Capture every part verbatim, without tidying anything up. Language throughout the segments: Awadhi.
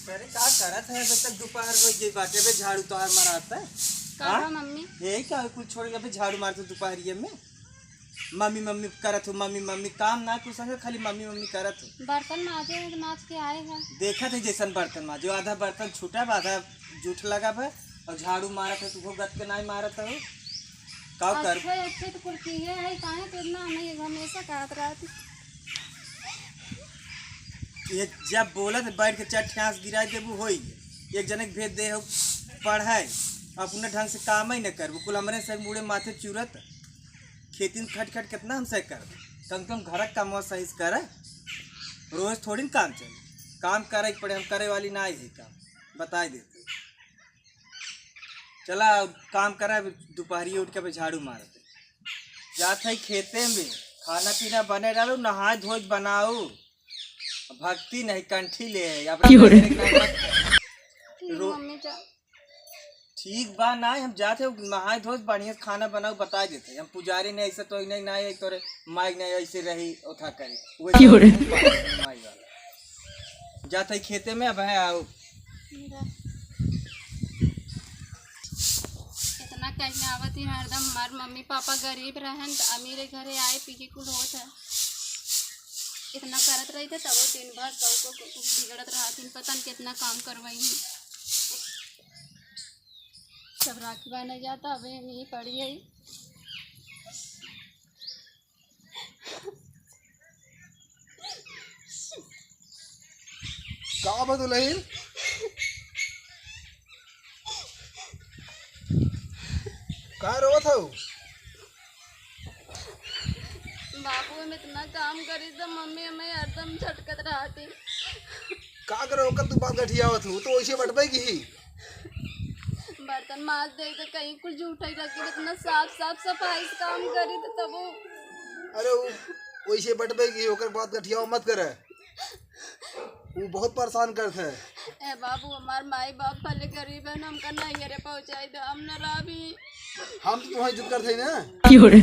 अरे का करत है, अबे तक दोपहर होइ गई बाटे, अबे झाड़ू तोहार मारत है। का हाँ? बा मम्मी? यही का कुल छोड़ के अबे झाड़ू मारत है दोपहरिया में? मम्मी मम्मी करत हो, मम्मी मम्मी, काम ना कुछ संगे, खाली मम्मी मम्मी करत हो। बर्तन माजे है, माज के आए है। देखत है जैसन बर्तन माजे, आधा बर्तन छूटा बा, आधा जूठ लगा बा, और झाड़ू मारत है, तू गत के नाई मारत हो। का कर? अच्छे अच्छे तो कुल किए है, काहे तो इतना हमें हमेशा कहत रहती। ये जब बोलत बैठ के चार ठ्यास गिराई देबू होई। एक जने के भेज दे हो पढ़ाई, अपने ढंग से काम ही न करबू, कुल हमरे से मुड़े माथे चुरत। खेती में खट खट कितना हम से करब, कम से कम घर का काम सही से कर। रोज थोड़ी न काम चले, काम करे के पड़े, हम करे वाली ना आई है काम, बताई देते। चला काम करा, दोपहरिया उठ के अबे झाड़ू मारत है। जात है खेते में, खाना पीना बने डालो, नहाए धोए बनाओ। भक्ति नहीं, कंठी ले है, अपना क्यों रे? करे के नाम मत। ठीक, रो- मम्मी जा। ठीक बा ना, हम जात है नहाए धोए बढ़िया से खाना बनाओ, बताई देते। हम पुजारी नहीं, ऐसे तो नहीं, नहीं तोरे माई नहीं ऐसे रही, ओथा करे। वैसे क्यों रे? माई वाला। जात है खेते में, अब है आओ। इतना कहीं आवत ही हरदम, हमार मम्मी पापा गरीब रहन त अमीरे घरे आए पी के कुल होत है। इतना करत रही थे तब दिन भर सब को, को, को बिगड़त रहत ही, पता न कितना काम करवाई ही। सब राखी बांधे जाता, अबे हम यहीं पड़ी है। का बा दुलहिन? का रोवत हऊ? बाबू, हम इतना काम करी त मम्मी हमें हरदम झटकत रहती। का करे ओकर तू बात गठियावत हऊ? तो वैसे बटबे की ही। बर्तन माज दे तो कहीं कुछ जूठा ही रखी, इतना साफ, साफ सफाई से काम करी तो तबो। अरे उ वैसे बटबे की, ओकर बात गठियावा मत करे। उ बहुत परेशान करत है। ए बाबू, हमार माई बाप भले गरीब है, हमका नैहरे पहुँचाई दे, हम न रहबी। हम तो तुम्हारी इज्जत करत है ना। क्यों रे?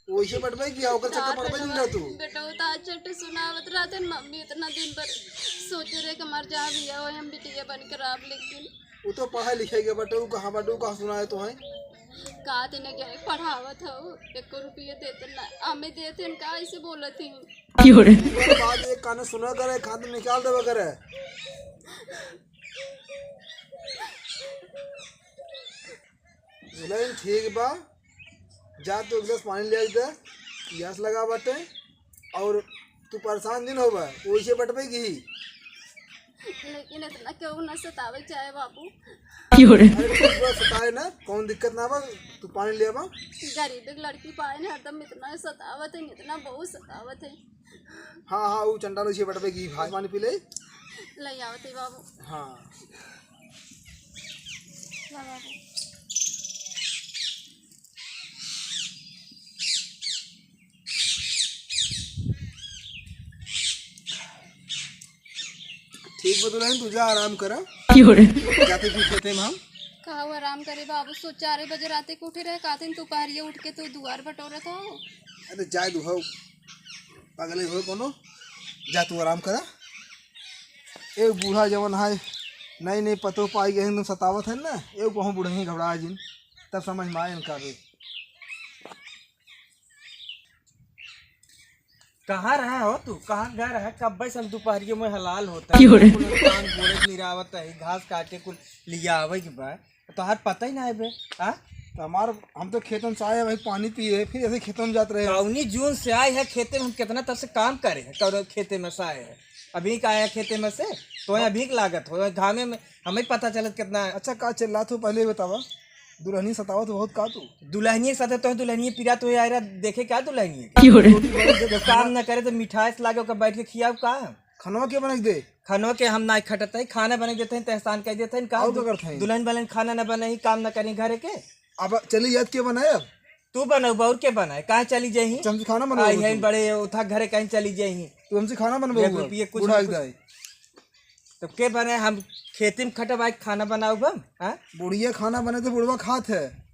वैसे बटबे की, ओकर चक्कर पड़बे नहीं ना तू। बेटा, वो तो आज चट्ट सुनावत रहते न, मम्मी इतना दिन भर सोचे रहे कि हमार जहाँ भी हो, हम बिटिया बन के रहब, लेकिन उ तो पढ़ाई लिखाई के बाटे, उ कहाँ बाटे, उ कहाँ सुनाए तो है? का दिन के पढ़ावत हो, एको रुपये देते ना, हमें देते हैं, का ऐसे बोलत ही? क्यों रे? एक बात एक काने सुना करे, एक कान में निकाल देवे करे। लेकिन ठीक बा, जा तू एक गिलास पानी ले आई दे, पियास लगा बाटे। और तू परेशान जिन होबा, वैसे बटबे की ही। लेकिन इतना क्यों ना सतावे चाहे बाबू? क्यों रे? अरे ठीक बा, सताए ना, कौन दिक्कत ना बा, तू पानी ले आवा। गरीब एक लड़की पाए ना, हरदम इतना सतावत है, इतना बहुत सतावत है। हाँ, हाँ, वो चंडाल वैसे बटबे की भाई, पानी पी ले। ले आवत है बाबू। हाँ। ला बाबू। ठीक बा दुलहिन, तू जा आराम करा। क्यों रे? जाते तू खेते में हम। का हो आराम करे बाबू, सो चार बजे राते के उठे रहे, कातिन तू पहरिया उठ के तू दुआर बटोरत हो। अरे जाए दू हो, पागले हो कोनो, जा तू आराम करा। ए बूढ़ा जवन है, नई नई पतो पाई गए हैं, सतावत है ना, ए कहूँ बूढ़ा ही घबरा जिन, तब समझ में आए इनका भी। कहाँ रहा हो तू? कहाँ गए रहा? कब्बे से हम दोपहरिये में हलाल होता है। क्यों रे? कुल काम गोड़े निरावत है, घास काटे कुल लिया आवे के बा। तोहार पता ही ना है बे, हाँ? तो हमार, हम तो खेतन से आए भाई, पानी पिए, फिर ऐसे खेतन में जात रहे। कौनी जून से आए हैं खेते में, हम कितना तरह से काम करे हैं, कौनो खेते में से आए हैं। अभी का आया खेते में से, तो अभी के लागत हो, घामे में हमें पता चलत कितना। अच्छा, का चिल्लात हो, पहले ही बतावा। दुल्हनिया सतावत बहुत का तू? दुल्हनिया के साथे तो दुल्हनिया पिरात हुए आयरा देखे का दुल्हनिया के? क्यों रे? जो काम न करे तो मिठाई से लागे ओकर बैठ के खियाव का? खनवा के बना के दे? खनवा के हम ना खटत है, खाना बना के देते हैं, तो एहसान कह देते हैं, का और दु-, का करते हैं? दुल्हन बलन खाना न बने ही, काम न करी घरे के। अब चली जात के बनाए अब? तू बनऊ, और के बनाए? कहाँ चली जाही? चमची खाना बनाओ आई तू। है बड़े उठा घरे कहीं चली जाही। तू हमसे खाना बनवाओ एक अब। रुपये कुछ बूढ़ा ना एक कुछ। दाई। तो के बने हम खेती में खटवाए खाना बनाओ हम, हाँ? बुढ़िया खाना बने तो बुढ़वा खात है।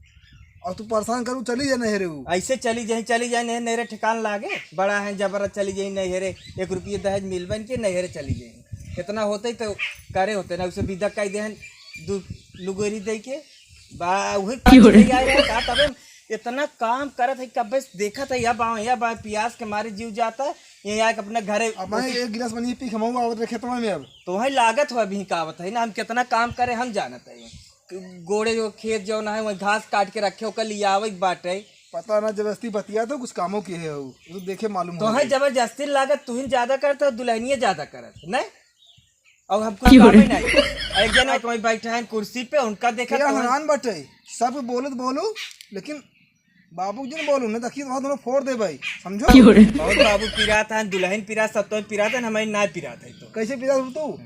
और तू परेशान करू चली जा नहरे ऊ। ऐसे चली जाही, चली जाए नहरे, नहरे ठिकान लागे। बड़ा है जबरा चली जाही नहरे, एक रुपये दहेज मिलबन के नहरे चली जाही। कितना होते ही तो करे होते ना, उसे विदा कह दे हैं दू लुगोरी दे के। बा, वही क्यों रे? पाछे आए रहे, का तबे इतना काम करत है, कब्बे से देखत है, या बाव, या बाव, पियास के मारे जीव जाता है, ये आके अपना घरे अब मैं एक गिलास पानी पी के हम आवत रहे खेतवा में। अब तो वही लागत हो अभी का आवत है ना, हम कितना काम करे हम जानत है। गोड़े जो खेत जौन है, वही घास काट के रखे, ओकर लियावे के बाटे। पता ना, जबरदस्ती बतिया तो कुछ कामों की है हो, तो देखे मालूम तो हो है जाई। जबरदस्ती लागत, तुहिन ज्यादा करत हो, दुल्हनिया ज्यादा करत, नहीं? और हम कुछ क्यों रे? कामे नहीं। एक जन एक वही बैठा है कुर्सी पे, उनका देखा क्या तो है। हैरान बटे, सब बोलत बोलू, लेकिन बाबू जी ने बोलू, नहीं देखिए तो दोनों फोड़ दे भाई, समझो? क्यों रे? बहुत बाबू पिरात है, दुल्हन पिरात, सब तो पिरात है, हमारी ना पिरात है तो। कैसे पिरात हो तू?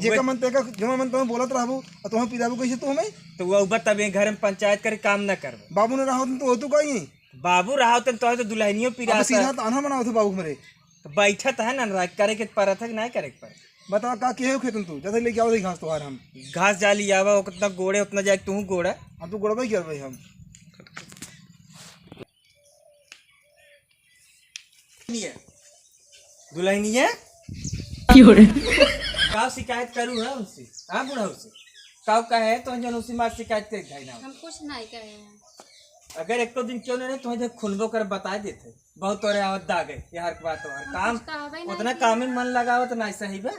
जेका वे- मन तेका, जो मन तुम्हें बोलत रहबू, और तुम्हें पिराबू कैसे तू हमें? तो वो उबत तब ये घर में पंचायत करे काम ना करबो। बाबू ने रहा होतन तो होतू का ही? बाबू रहा होतन तो, तो दुल्हनियों अब पिरात सीधा है। ताना बनाओ थे बाबू मेरे। तो बैठत है ना, करे के परत है कि नहीं करे के परत? बताओ, का किहे हो खेतन तू? जैसे लेके आओ घास तोहार हम। घास जा लियावा, उतना गोड़े, उतना जाए तू गोड़ा। हम तो गोड़बे किया भाई हम। नहीं है। दुल्हनिया? क्यों रे? का शिकायत करू है उनसे? हाँ, बुढ़ऊ से। का कहे तो जन उसी मार शिकायत कर खाई ना। हम कुछ नहीं कहे हैं। अगर एको दिन क्यों नहीं, तुम्हें जब खुनबो कर बता देते। बहुत तोरे आवत दागे, ये हर बात तोहर हम काम, कुछ कहबे नहीं उतना किया। काम में मन लगावत ना सही बा।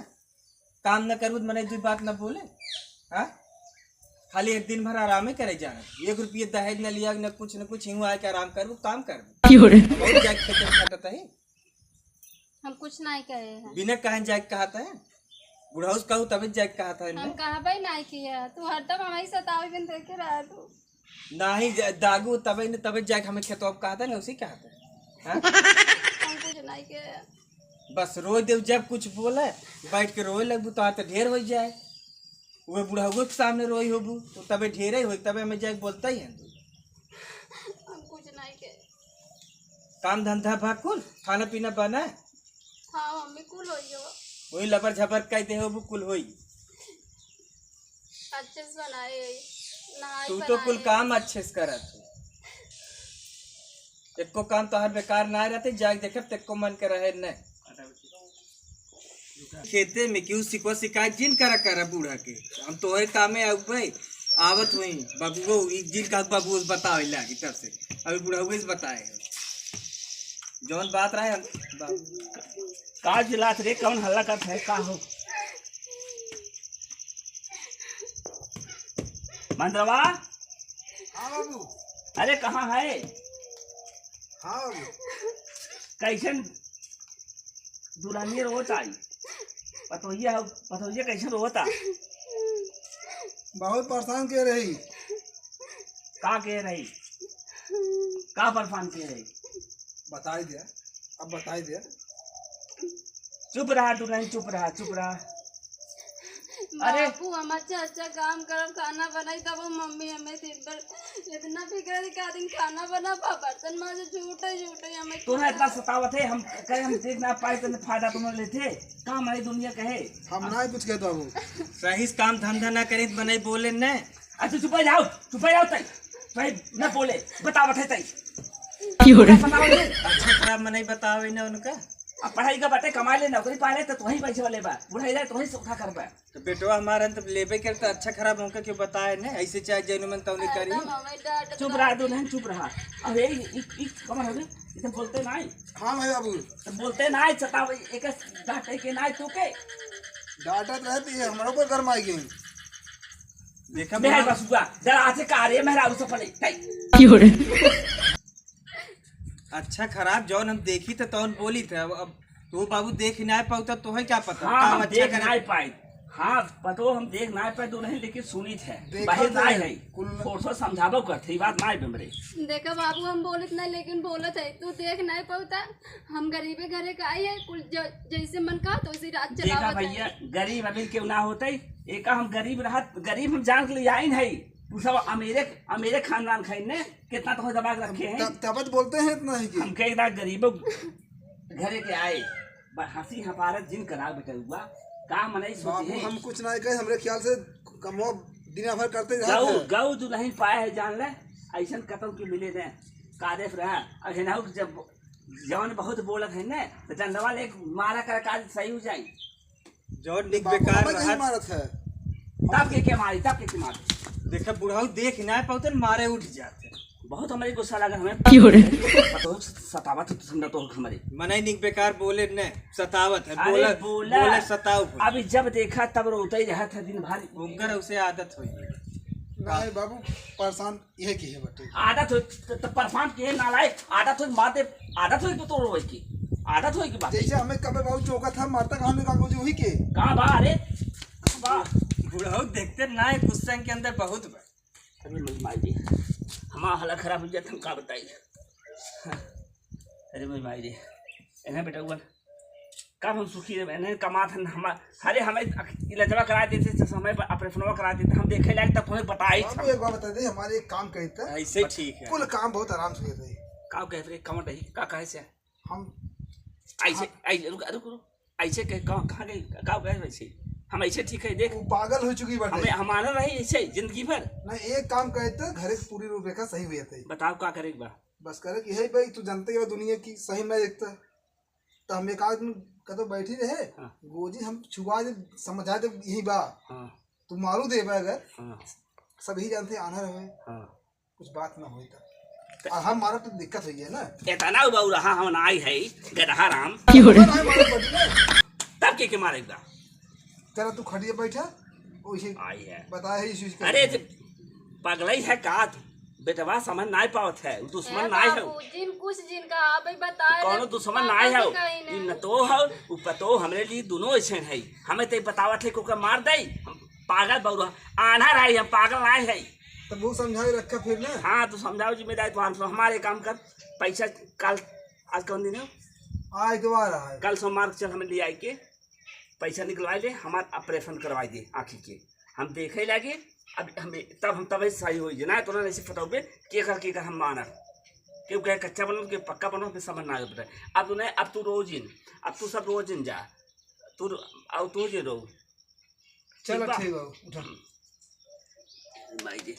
काम न करबू तो मने दू बात न बोले, हाँ? खाली एक दिन भर आरामे करे जाना, एक रुपये दहेज न लिया, न कुछ, न कुछ, हिंगू आके आराम करबू, काम करबू। क्यों रे? बहुत जाके खेते में खटत है। हम कुछ नहीं कहे हैं। बिना कहन जाके कहत है, बुढ़ऊ से कहू तबे जाके कहत है हम ना। कहबे नहीं किया, तू हरदम हमारी सतावे बिन देखे रहा तू। नाही जा-, दागू तबे न, तबे जाके हमें खेतवा पे कहता है ना, उसी कहता है। हाँ? हम कुछ नहीं के। बस रोई देव, जब कुछ बोले, बैठ के रोए लगबू, तो, तो ढेर हो जाए। वो बुढ़ाऊ के सामने रोई होबू, तो तबे ढेरे होई, तबे हमें जाके बोलता ही है तू। हम कुछ नहीं के। काम धंधा भा कुल, खाना पीना बना? हाँ मम्मी, कुल होई हो। वही लबर झबर कह दे होबू, कुल होई। अच्छे से बनाए होई, नहाई तू तो कुल बनाए। काम अच्छे से करत हो। एको काम तोहर बेकार ना रहते, जाके देखब त एको मन के रहे न। खेते में क्यों सिकवा शिकायत जिन करा करा बूढ़ा के, हम तोहरे कामे आउबे, आवत हुई। बाबूओ, ई जिन का बाबू बतावे लागी तब से, अभी बुढ़ाऊ से बताए। जौन बात रहे हम, बाबू। का जिलात रे, कौन हल्ला करत है, का हो? मंदरवा? हाँ बाबू। अरे कहाँ है? हाँ बाबू। कैसन दुल्हनिया रोत आई? पतोहिया, पतोहिया कैसन रोत आ? बहुत परेशान के रही। का के रही? का परेशान के रही? बताई दे, अब बताई दे। चुप रहा दुल्हन, चुप रहा, चुप रहा। अरे। बाबू, हम अच्छा अच्छा काम करब, खाना बनाई, तब मम्मी हमें दिन भर इतना फिक्र है कि दिन खाना बना पा, बर्तन माजे, झूठे झूठे हमें तोरा इतना सतावत है, हम कहे हम देख ना पाए तो फायदा तुम लेते, काम है दुनिया कहे। हम ना कुछ कहते बाबू। सही से काम धंधा ना करी तो बनाई बोले न। अच्छा चुप हो जाओ, चुप हो जाओ तई। भाई न बोले, बतावत है तई। क्यों रे? बताओ तई। अच्छा खराब मनई बतावे न उनका। अब पढ़ाई का बाटे, कमा ले, नौकरी पा ले, तो तू ही पैसे वाले बा। बुढ़ाई जाए, तू ही सुखा कर बा। तो बेटवा हमारा तो लेबे कर, तो अच्छा खराब उनका क्यों बताए न? ऐसे चाहे जैन मन तौने करी। हरदम हमें डांट चुप रहा, दुल्हन, चुप रहा। अब ये, इ, इ, कमर हवे, इधर बोलते नहीं। हाँ भाई बाबू। तो बोलते नहीं, सतावे, एक डांटे के नहीं तू के। डांटत रहती है, हमारे ऊपर गर्म आई गई। देखा मेहर बा-, बसुआ, जरा आसे का रे, मेहरा उसे पले, तई। क्यों रे? अच्छा खराब जौन हम देखी थे तौन बोली थे। अब, अब तू बाबू देख ना पाऊ तो तोहे क्या पता? हाँ, काम हम अच्छा देख करे। ना पाई। हाँ, पतो हम देख ना पाई तो नहीं, लेकिन सुनी थे। देखा बाहर तो ना है, है। कुल थोड़ा सा समझाबो कर, थी बात ना है बेमरे। देखा बाबू, हम बोलत नहीं, लेकिन बोलत है, तू देख नहीं पाऊ तो हम गरीबे घरे का आई है, कुल ज-, जैसे मन का तो उसी रात देखा चलावत है। भैया, गरीब अमीर क्यों ना होते, एका हम गरीब रहत, गरीब हम जान के लिए आई नहीं। तू सब अमीरे, अमीरे खानदान खाई ने, कितना तो दबा के रखे हैं। तब, तब तो बोलते हैं इतना ही कि हम कहे इतना गरीब घरे के आए, ब-, हंसी हपारत जिन करा बेटा हुआ, का मनई सोचे बाबू, हैं? हम कुछ नहीं कहे, हमरे ख्याल से कमवा दिन भर करते रहत गऊ, है। गऊ दुल्हन पाए है जान ले, ऐसन कतौ के मिले ने, कादेफ रहा, और हेनाऊ के जब जौन बहुत बोलत है ने, तो डंडवा ले मारा कर काज सही हो जाई। जौन निक बाबू बेकार हमें कहीं रहत। मारत है। तब के के मारी, तब के के मारी। देखा बुढ़ऊ देख ना पावते, मारे उठ जाते। बहुत हमारे गुस्सा लगा हमें। क्यों रे? तो सतावत है तुम ना तो हमारे। मनई निक बेकार बोले न, सतावत है। अरे बोले, बोला। बोले सताव हो। अभी जब देखा तब रोता ही रहत है दिन भर। उनकर उसे आदत हो गई। नहीं बाबू, परेशान यह की है बटे। आदत हो त, त परेशान के नालायक, आदत हो मार दे, आदत हो तो रोए की, आदत हो की बात। जैसे हमें कबे बाबू चौका था, मारता कहाँ निकाल मुझे वही के। कहाँ बा? अरे बा। बुढ़ऊ देखते ना है, गुस्सा के अंदर बहुत बा। अरे मेरी माई रे, हमारा हालत खराब हो जात, हम का बताई। अरे मेरी माई रे, इन्हें बेटा हुआ, कब हम सुखी रहे, इन्हें कमात हन, हम, अरे हमें इलाजवा करा देते, तो समय पर ऑपरेशनवा करा देते, हम देखे लायक तब तुम्हें बताई बाबू। एक बात बता दे, हमारे एक काम करते हैं। ऐसे ठीक है। कुल काम बहुत आराम से करते हैं। का कहते रहे, कमर रही, का कहे से? हम ऐसे, हाँ। ऐसे, रुक, रुक, रुक। ऐसे कह, कहाँ, कहाँ गई? का गए वैसे? हम ऐसे ठीक है, देख। वो पागल हो चुकी बाटे। हमें, हमारा रही ऐसे जिंदगी भर। नहीं, एक काम करे तो घरे के पूरी रूपरेखा सही हुई जाती। बताओ का करे के बा? बस करे कि यही भाई, तू जानते ही हो दुनिया की सही में देखता। तो हम एक आदमी का तो बैठी रहे, हाँ। गोजी हम छुआ दे, समझा दे यही बा। हाँ। तू मारू दे बा अगर, हाँ। सब ही जानते आना रहे। हाँ। कुछ बात ना होई त। त- और हम मारब तो दिक्कत होई है ना। इतना बउरहा हम ना आई है, गदहा राम। क्यों रे? ना मारब बड़ी ना। तब के के मारे बा? तेरा तू खटिया बैठा, वैसे आई है। बताए है इसी के। अरे, ते पगलई है का तू? बेटवा समझ नाय पावत है, उ दुश्मन ए नाय है। बाबू, जिन कुछ जिन का अबे बताए कौनो ले, दुश्मन पापा नाय भी है। कहीं ई नहीं। न तो है, उ पतो हमरे लिए दोनों ऐसे है। हमें ते बतावत है को का मार दे, हम पागल बउरहा, आन्हर है, हम पागल नाय है। तब वो समझाए रखा फिर ना। हाँ, तू समझाओ जिम्मेदारी तो हम, हमारे काम कर, पैसा कल, आज कौन दिन है? आज इतवार है। कल सोमवार के चल हमें ले आए के पैसा निकलवाए ले, हमार ऑपरेशन करवाए दे आँखी के, हम देखे लागे। अब हमें तब हम तबे सही होई जे ना, तो ना ऐसे फटाउबे के कर के कर हम मानब। क्यों कहे कच्चा बनो के पक्का बनो, फिर समझ ना आवे पता। अब तू नहीं, अब तू रोज इन, अब तू सब रोज इन जा, तू रो-, अब तू जे रो। चलो ठीक बा? ठीक बा, उठा। माई जी।